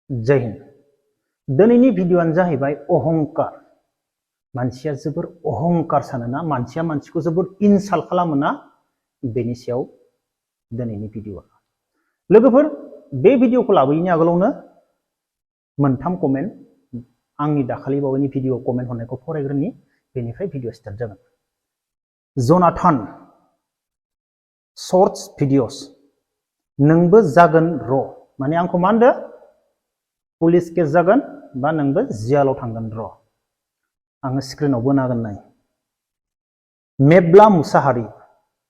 जय हिन्द। दिनैनि भिडिअ'आनो जाहैबाय अहंकार। मानसिया जोबोर अहंकार सानोना, मानसिया मानसिखौ जोबोर इनसाल्ट खालामोना, बेनि सायाव दिनैनि भिडिअ'आ। लोगोफोर, बे भिडिअ'खौ लाबोयैनि आगोलावनो मोनथाम कमेन्ट आंनि दाखालि बावैनि भिडिअ कमेन्ट हरनायखौ फरायग्रोनि, बेनिफ्राय भिडिअ स्टार्ट जागोन। जनाथन शर्ट्स भिडिअस नोंबो जागोन र' माने आंखौ मा होनदो? पुलिस केस जागोन बा नोंबो जियालाव थांगोन र'। आङो स्क्रिनाव बोना होगोन नाय। मेब्ला मुसाहारि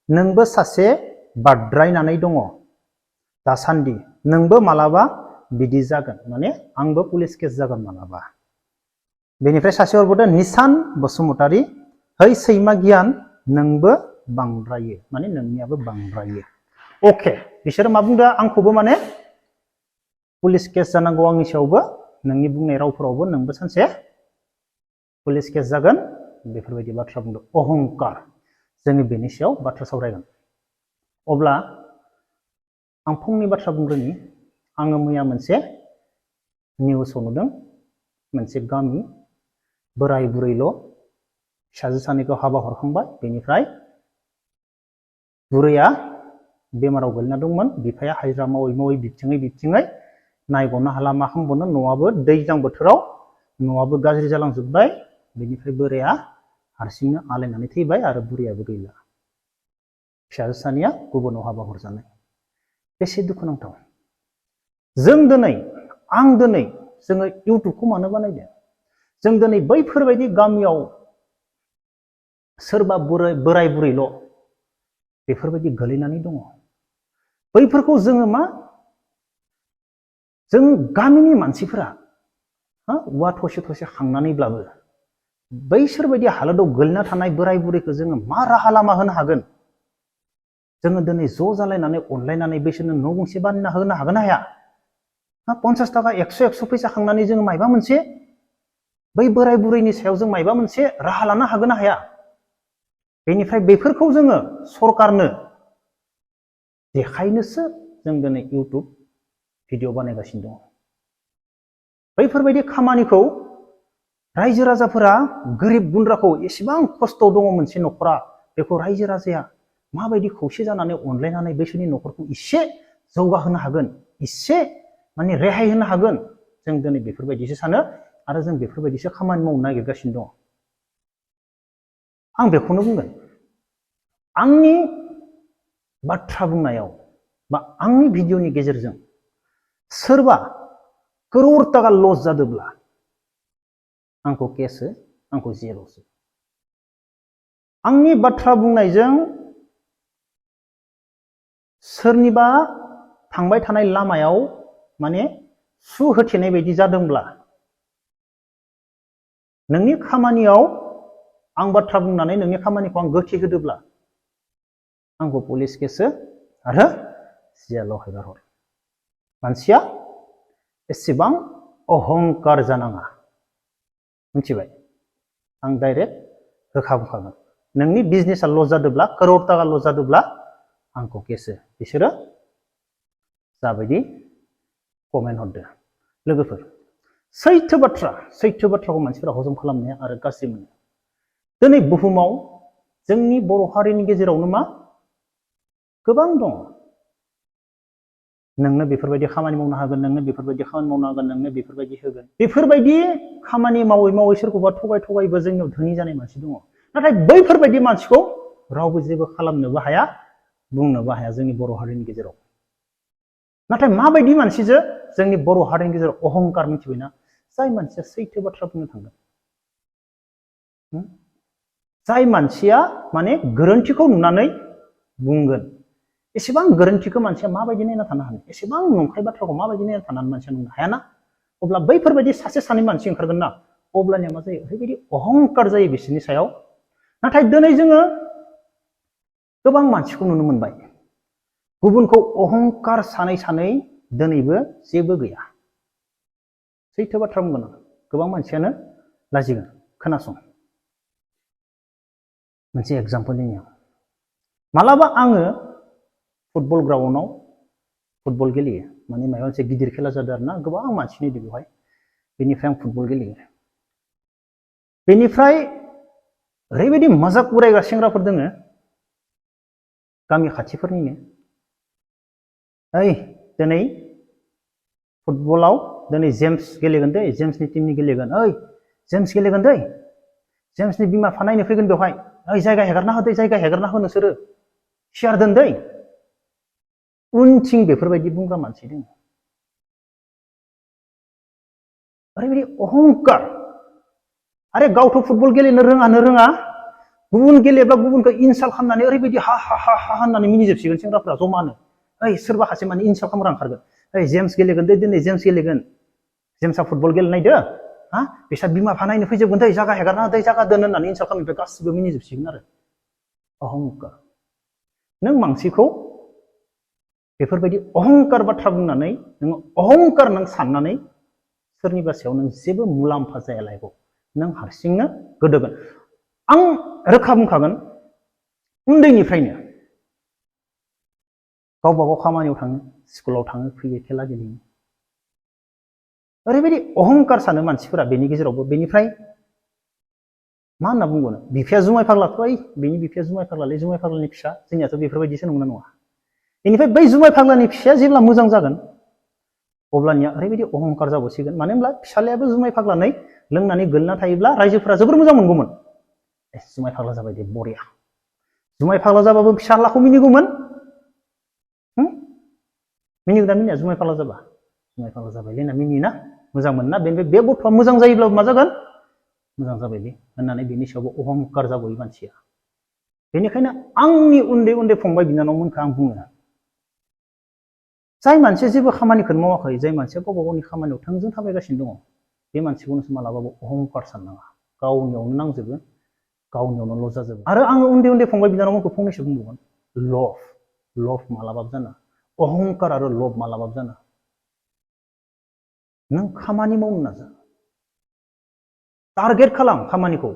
नोंबो सासे बाद्रायनानै दङ दासान्दि, नोंबो मालाबा बिदि जागोन, माने आंबो पुलिस केस जागोन मालाबा। बेनिफ्राय सासे हरबावदों निसान बसुमतारी, है सैमा गियान नोंबो बांद्रायो, माने नोंनियाबो बांद्रायो। अके, बिसोरो मा बुंदों? आंखौबो माने पुलिस केस जानांगौ आंनि सायावबो, नोंनि बुंनाय रावफोरावबो नोंबो सानसे पुलिस केस जागोन, बेफोरबायदि बाथ्रा बुंदों। अहंकार, जोङो बेनि सायाव बाथ्रा सावरायगोन। अब्ला आं फंनै बाथ्रा बुंग्रोनि। आङो मैया मोनसे निउसाव नुदों, मोनसे गामि बोराय बुरैल', फिसाजो सानैखौ हाबा हरखांबाय, बेनिफ्राय बुरैया बेमाराव गोलैना दंमोन, बिफाया हाजिरा मावै मावै बिबथिङै नायग'नो हाला, मा खालामबावनो, न'आबो दैज्लां बोथोराव न'आबो गाज्रि जालांजोब्बाय, बेनिफ्राय बोराया हारसिंनो आलायनानै थैबाय आरो बुरैयाबो गैला। फिसाजो सानैया गुबुनाव हाबा हरजानाय। बेसे दुखुनांथाव। आं दिनै जोङो इउटुबखौ मानो बानायदों? जों दिनै बैफोरबायदि गामियाव सोरबा बोराय बुरैल' बेफोरबायदि गोलैनानै दङ, बैफोरखौ जोङो मा, जों गामिनि मानसिफोरा औवा थसे थसे खांनानैब्लाबो बैसोरबायदि हालोदाव गोलैना थानाय बोराय बुरैखौ जोङो मा राहा लामा होनो हागोन? जोङो दिनै ज' जालायनानै अनलायनानै बैसोरनो न' गंसे बानायना होनो हागोन ना हाया? 50 थाखा 100 फैसा खांनानै जोङो मायबा मोनसे बै बोराय बुरैनि सायाव जों मायबा मोनसे राहा लानो हागोन ना हाया? बेनिफ्राय बेफोरखौ जोङो सरकारनो देखायनोसो जों दिनै इउटुब भिडिअ बानायगासिनो दङ। बैफोरबायदि खामानिखौ रायजो राजाफोरा, गोरिब गुन्द्राखौ, एसेबां खस्थ' दङ मोनसे न'खरा, बेखौ रायजो राजाया माबायदि खौसे जानानै अनलायनानै बैसोरनि न'खरखौ एसे जौगाहोनो हागोन, एसे माने रेहाय होनो हागोन, जों दिनै बेफोरबायदिसो सानो आरो जों बेफोरबायदिसो खामानि मावनो नागिरगासिनो दङ। आं बेखौनो बुंगोन, आंनि बाथ्रा बुंनायाव बा आंनि भिडिअनि गेजेरजों सोरबा करोड़ टाका लस जादोंब्ला आंखौ केस हो, आंखौ जेलाव सो। आंनि बाथ्रा बुंनायजों सोरनिबा थांबाय थानाय लामायाव माने सु होथेनाय बायदि जादोंब्ला, नोंनि खामानियाव आं बाथ्रा बुंनानै नोंनि खामानिखौ आं गोथि होदोब्ला आंखौ पुलिस केस हो आरो जेलाव हगार हर। मानसिया एसेबां अहंकार जानाङा, मिथिबाय? आं डाइरेक्ट रोखा बुंखागोन, नोंनि बिजनेसा लस जादोंब्ला, करोड़ टाका लस जादोंब्ला आंखौ केस हो। बिसोरो जाबायदि कमेन्ट हरदो। लोगोफोर, सैथो बाथ्राखौ मानसिफोरा हजम खालामनाया आरो गाज्रि मोनो। दिनै बुहुमाव जोंनि बर' हारिनि गेजेरावनो मा गोबां दङ, नोंनो बेफोरबायदि खामानि मावनो हागोन, नोंनो बेफोरबायदि खामानि मावनो हागोन, नोंनो बेफोरबायदि होगोन, बेफोरबायदि खामानि मावै मावै सोरखौबा थगायबो जोंनियाव धोनि जानाय मानसि दङ। नाथाय बैफोरबायदि मानसिखौ रावबो जेबो खालामनोबो हाया, बुंनोबो हाया जोंनि बर' हारिनि गेजेराव। नाथाय माबायदि मानसिजों जोंनि बर' हारिनि गेजेराव अहंकार, मिथिबायना? जाय मानसिया सैथो बाथ्रा बुंनो थांगोन, जाय मानसिया माने गोरोन्थिखौ नुनानै बुंगोन। एसेबां गोरोन्थिखौ मानसिया माबायदि नायना थानो हानो? एसेबां नंखाय बाथ्राखौ माबायदि नायना थानानै मानसिया नुनो हायाना? अब्ला बैफोरबायदि सासे सानै मानसि ओंखारगोन ना, अब्लानिया मा जायो? ओरैबायदि अहंकार जायो बिसोरनि सायाव। नाथाय दिनै जोङो गोबां मानसिखौ नुनो मोनबाय, गुबुनखौ अहंकार सानै दिनैबो जेबो गैया। सैथो बाथ्रा बुंगोन आं, गोबां मानसियानो लाजिगोन। खोनासं, मोनसे एग्जाम्पल होनि आं। मालाबा आङो फुटबल ग्राउन्डआव फुटबल गेलेयो, माने माबा मोनसे गिदिर खेला जादों आरोना गोबां मानसि नायदों बेवहाय बेनिफ्राय आं फुटबल गेलेयो बेनिफ्राय ओरैबायदि मजाक उरायग्रा सेंग्राफोर दोङो गामि खाथिफोरनिनो ओइ दिनै फुटबलाव दिनै जेम्स गेलेगोन दै जेम्सनि टीमनि गेलेगोन ओइ जेम्स गेलेगोन दै जेम्सनि बिमा बिफा नायनो फैगोन बेवहाय ओइ जायगा हेगारना हो दै जायगा हेगारना हो नोंसोरो सियार दोन दै उनथिं बेफोरबायदि बुंग्रा मानसि दङ ओरैबायदि अहंकार आरे गावथ' फुटबल गेलेनो रोङा गुबुन गेलेब्ला गुबुनखौ इनसाल्ट खालामनानै ओरैबायदि हा हा हा हा होननानै मिनिजोबसिगोन सेंग्राफ्रा जमानो ओइ सोरबा सासे माने इनसाल्ट खालामग्रा ओंखारगोन ओइ जेम्स गेलेगोन दै दिनै जेम्स गेलेगोन जेम्सआ फुटबल गेलेनो नायदो हा बिसा बिमा बिफा नायनो फैजोबगोन दै जागा हेगारना दै जागा दोन होननानै इनसाल्ट खालामनिफ्राय गासिबो मिनिजोबसिगोन आरो अहंकार नों मानसिखौ बेफोरबायदि अहंकार बाथ्रा बुंनानै नों अहंकार नों साननानै सोरनिबा सायाव नों जेबो मुलाम्फा जाया लाइफआव नों हारसिंनो गोदोगोन आं रोखा बुंखागोन उन्दैनिफ्रायनो गावबा गाव खामानियाव थाङो स्कुलाव थाङो फैयो खेला गेलेयो ओरैबायदि अहंकार सानो मानसिफोरा बेनि गेजेरावबो बेनिफ्राय मा होनना बुंगोन बिफाया जुमाय फाग्लाथ' ओइ बेनि बिफाया जुमाय फाग्लालै जुमाय फाग्लानि फिसा जोंनियाथ' बेफोरबायदिसो नंगौना नङा बेनिफ्राय बै जुमाय फाग्लानि फिसाया जेब्ला मोजां जागोन अब्लानिया ओरैबायदि अहंकार जाबोसिगोन मानो होनब्ला फिसालायाबो जुमाय फाग्लानै लोंनानै गोलैना थायोब्ला रायजोफोरा जोबोर मोजां मोनगौमोन जुमाय फाग्ला जाबाय दे बरिया जुमाय फाग्ला जाबाबो फिसालाखौ मिनिगौमोन मिनिगोना मिनिया जुमाय फाग्ला जाबा जुमाय फाग्ला जाबायलै होनना मिनियोना मोजां मोनना बेनिफ्राय बे गथ'आ मोजां जायोब्लाबो मा जागोन मोजां जाबायलै होननानै बेनि सायावबो अहंकार जाबोयो मानसिया बेनिखायनो आंनि उन्दै उन्दै फंबाय बिनानावमोनखौ आं बुङो जाय मानसिया जेबो खामानिखौनो मावाखै जाय मानसिया गावबा गावनि खामानियाव थोंजों थाबायगासिनो दङ बे मानसिखौनो मालाबाबो अहंकार साननाङा गावनियावनो नांजोबो गावनियावनो लस जाजोबो आरो आङो उन्दै उन्दै फंबाय बिनानावमोनखौ फंनैसो बुंबावगोन लभ मालाबाबो जाना अहंकार आरो लब मालाबाबो जाना नों खामानि मावनो नाजा टारगेट खालाम खामानिखौ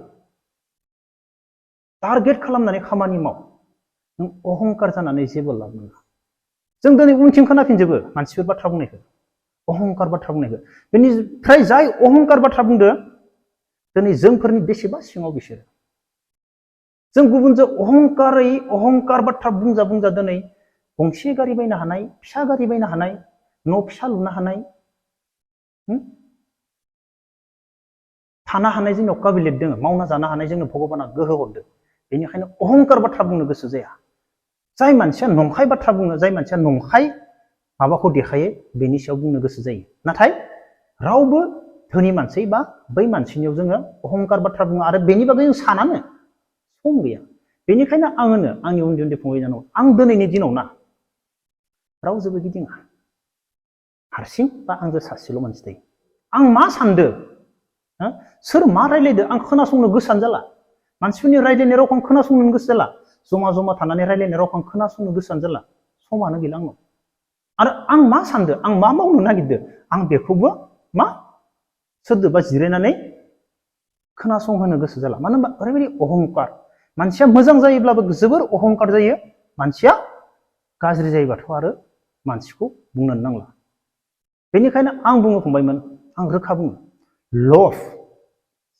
टारगेट खालामनानै खामानि माव नों अहंकार जानानै जेबो लाब नङा जों दिनै उनथिं खोनाफिनजोबो मानसिफोर बाथ्रा बुंनायखौ अहंकार बाथ्रा बुंनायखौ बेनिफ्राय जाय अहंकार बाथ्रा बुंदो दिनै जोंफोरनि बेसेबा सिङाव बिसोरो जों गुबुनजों अहंकार बाथ्रा बुंजा दिनै गंसे गारि बायनो हानाय फिसा गारि बायनो हानाय न' फिसा लुनो हानाय थानो हानाय जोंनाव काबिलियत दङ मावना जानो हानाय जोंनो भगबाना गोहो हरदों बेनिखायनो अहंकार बाथ्रा बुंनो गोसो जाया जाय मानसिया नंखाय बाथ्रा बुङो जाय मानसिया नंखाय माबाखौ देखायो बेनि सायाव बुंनो गोसो जायो नाथाय रावबो धोनि मानसि बा बै मानसिनियाव जोङो अहंकार बाथ्रा बुङो आरो बेनि बागै जों सानानो सम गैया बेनिखायनो आं होनो आंनि उन्दै उन्दै फंबाय बिनानाव आं दिनैनि दिनाव ना रावजोंबो गिदिङा हारसिं बा आंजों सासेल' मानसि थायो आं मा सानदो सोर मा रायलायदो आं खोनासंनो गोसोआनो जाला मानसिफोरनि रायलायनाय रावखौ आं खोनासंनो गोसो जाला जमा थानानै रायलायनाय रावखौ आं खोनासंनो गोसोआनो जाला समानो गैला आंनाव आरो आं मा सानदो आं मा मावनो नागिरदो आं बेखौबो मा सोरदोबा जिरायनानै खोनासंहोनो गोसो जाला मानो होनबा ओरैबायदि अहंकार मानसिया मोजां जायोब्लाबो जोबोर अहंकार जायो मानसिया गाज्रि जायोबाथ' आरो मानसिखौ बुंनो नांला बेनिखायनो आं बुंनो फंबायमोन आं रोखा बुङो लभ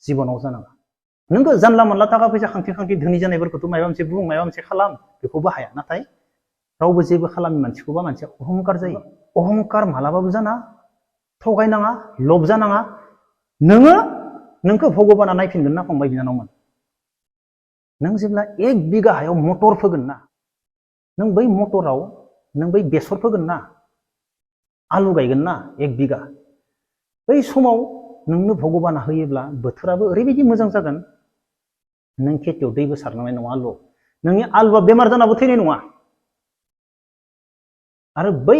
जिबनाव जानाङा नोंगो जानला मोनला थाखा फैसा खांथि धोनि जानायफोरखौथ' माबा मोनसे बुं माबा मोनसे खालाम बेखौबो हाया नाथाय रावबो जेबो खालामि मानसिखौबा मानसिया अहंकार जायो अहंकार मालाबाबो जाना थगायनाङा लब जानाङा नोंखौ भगबाना नायफिनगोन ना फंबाय बिनानावमोन नों जेब्ला 1 बिगा हायाव मटर फोगोन ना नों बै मटराव नों बै बेसर फोगोन ना आलु गायगोन ना 1 बिगा बै समाव नोंनो भगबाना होयोब्ला बोथोराबो ओरैबायदि मोजां जागोन नों खेथियाव दैबो सारनांनाय नङा आलुआव नोंनि आलुआ बेमार जानाबो थैनाय नङा आरो बै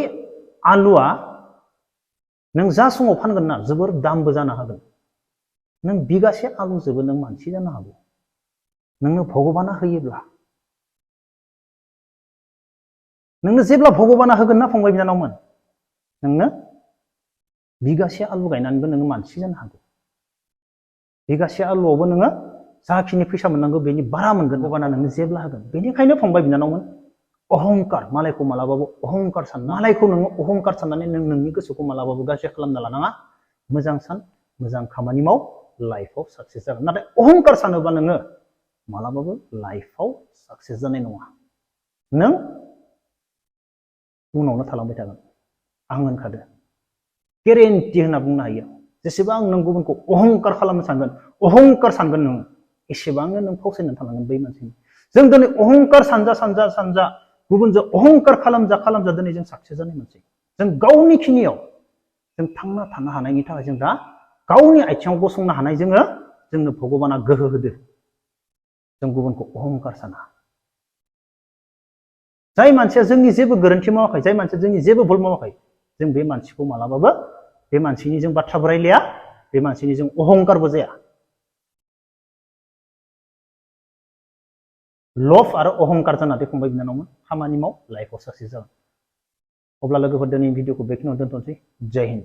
आलुआ नों जा समाव फानगोन ना जोबोर दामबो जानो हागोन नों बिगासे आलुजोंबो नों मानसि जानो हागौ नोंनो भगबाना होयोब्ला नोंनो जेब्ला भगबाना होगोन ना फंबाय बिनानावमोन नोंनो बिगासे आलु गायनानैबो नोङो मानसि जानो हागौ बिगासे आलुआवबो नोङो जाखिनि फैसा मोननांगौ बेनि बारा मोनगोन भगबाना नोंनो जेब्ला होगोन बेनिखायनो फंबाय बिनानावमोन अहंकार मालायखौ मालाबाबो अहंकार सान मालायखौ नोङो अहंकार साननानै नों नोंनि गोसोखौ मालाबाबो गाज्रि खालामना लानाङा मोजां सान मोजां खामानि माव लाइफआव साक्सेस जागोन नाथाय अहंकार सानोबा नोङो मालाबाबो लाइफआव साक्सेस जानाय नङा नों उनावनो थालांबाय थागोन आं होनखादो गेरेन्टि होनना बुंनो हायो जेसेबां नों गुबुनखौ अहंकार खालामनो सानगोन अहंकार सानगोन नोङो एसेबांनो नों फावसायनानै थालांगोन बै मानसिनि जों दिनै अहंकार सानजा गुबुनजों अहंकार खालामजा दिनै जों साक्सेस जानाय मानसि जों गावनि खिनियाव जों थांना थानो हानायनि थाखाय जों दा गावनि आथिङाव गसंनो हानाय जोंनो भगबाना गोहो होदो जों गुबुनखौ अहंकार साना जाय मानसिया जोंनि जेबो गोरोन्थि मावाखै जाय मानसिया जोंनि जेबो भुल मावाखै जों बे मानसिखौ मालाबाबो बे मानसिनि जों बाथ्राबो रायलाया बे मानसिनि जों अहंकारबो जाया लभ आरो अहंकार जानानै फंबाय बिनानावमोन खामानि माव लाइफआव साक्सेस जागोन अब्ला लोगोफोर दिनैनि भिडिअखौ बेखिनियावनो दोनथ'नोसै जय हिन्द